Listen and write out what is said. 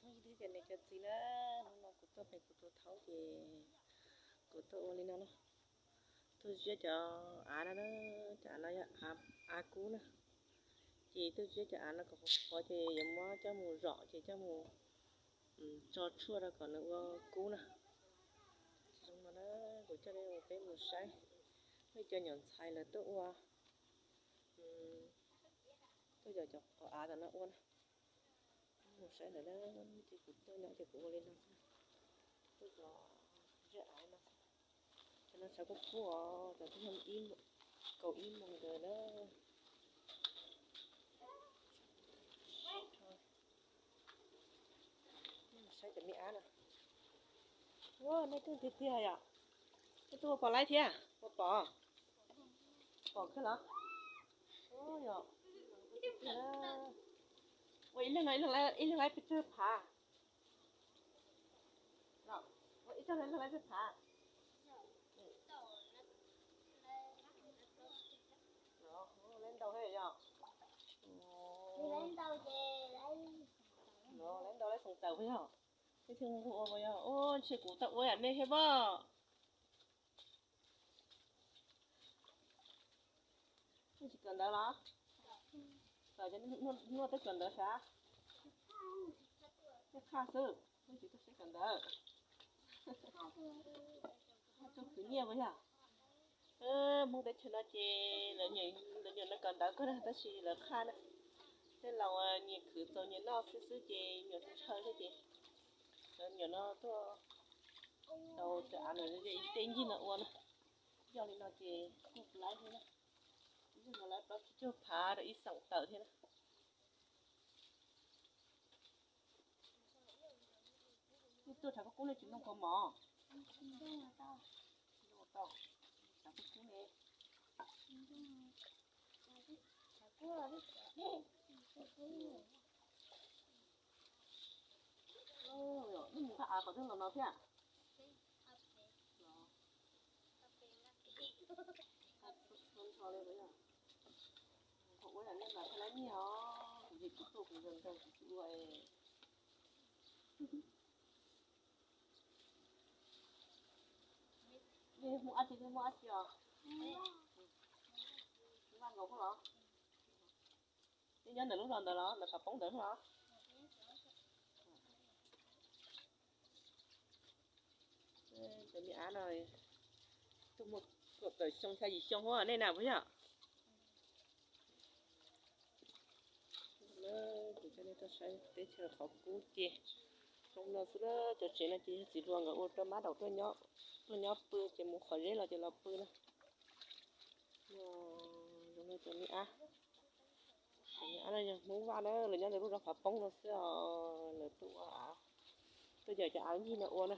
Cov niam cov txiv na, hnub no kuv tuaj pem kuv tus thaub ces kuv tuaj ua li no na. Tuaj ziab cov av no na, cov av no yog av kub na. Ces tuaj ziab cov av no kom qhuav qhuav ces yuav muab coj mus zom ces coj mus tso tshuaj rau kom nws ua kub na. Zoo no na, kuv coj nej mus peb mus saib, nej cov nyuam ntxhais lawv tuaj ua, tuaj yos cov qhov av tom no ua na. Mus saib ntawd na, ces kuv tuaj nyob ces kuv ua li no xwb, tuaj yos ziab av no xwb. Cov no tshav kub kub os, cov twb yog kaum ib moos ntawd na. Saib cov me ab no. Ua, nej twb tiag tiag yom. Nej twb ua pom laib thiab, ua pom, pom kawg los? Ua ib leeg, ib leeg laib pes tsawg phav? Ib tug laib pes tsawg phav? Laib ntau, laib xeem tawm yog. Peb thiaj ua yog, ua ntshe kuv tau ua yam nej thiab pob. Nej tsis kawm ntawv los? Kawm, noj teb kawm ntawv sav. Nej qhaj xwb, nej tsis tuaj saib kawm ntawv. Tuaj khwv nyiaj puas yog? Hmoob teb chaws no ces lawv nyuam no kawm ntawv kawg na tab sis lawv qhaj na. Tej laus nyias khwv txaus nyias noj xwb xwb ces nyuam ntshaw thiab ces lawv nyuam no tuaj tau cov av no tej nyij no ua na. Yog li no ces kuj laib thiab na. Ib zaug no laib plaub tsib caug phav rau ib xeem tawm thiab na. Nej tuaj tshav kub kub nej tsis nplooj kaus mom? Tsis nplooj tau, tshav kub kub ne. Nej mus qhaj av qhov twg los no thiab? Ua yam nej mas qhaj laib nyiaj os, kuv ces kuv tuaj kuv nkaus nkaus kuv tsis ua. Nej Hmoob ab tsi, nej Hmoob ab tsi os? Vaj nkaus koj los? Nej nyob ntawm lub zos ntawd los ntawm Phav Poob ntawd los? Cov me ab no tuaj muaj kaum tawm xyoo xya yim xyoo huab nej na puas yog? Kuv coj nej tuaj saib teb chaws qhov kub ces zoo no xwb na. Cov tsev no ces yog txiv hluas nkawd ua rau mab daum tuaj nyob pw ces mus qhov zeb los ces los pw na. Zoo no cov me ab, cov me ab no yog Hmoob Vaj na, lawv nyob ntawm lub zos Phav Poob no xwb os, lawv tuaj ua av, tuaj yawm cov av nyij no ua na.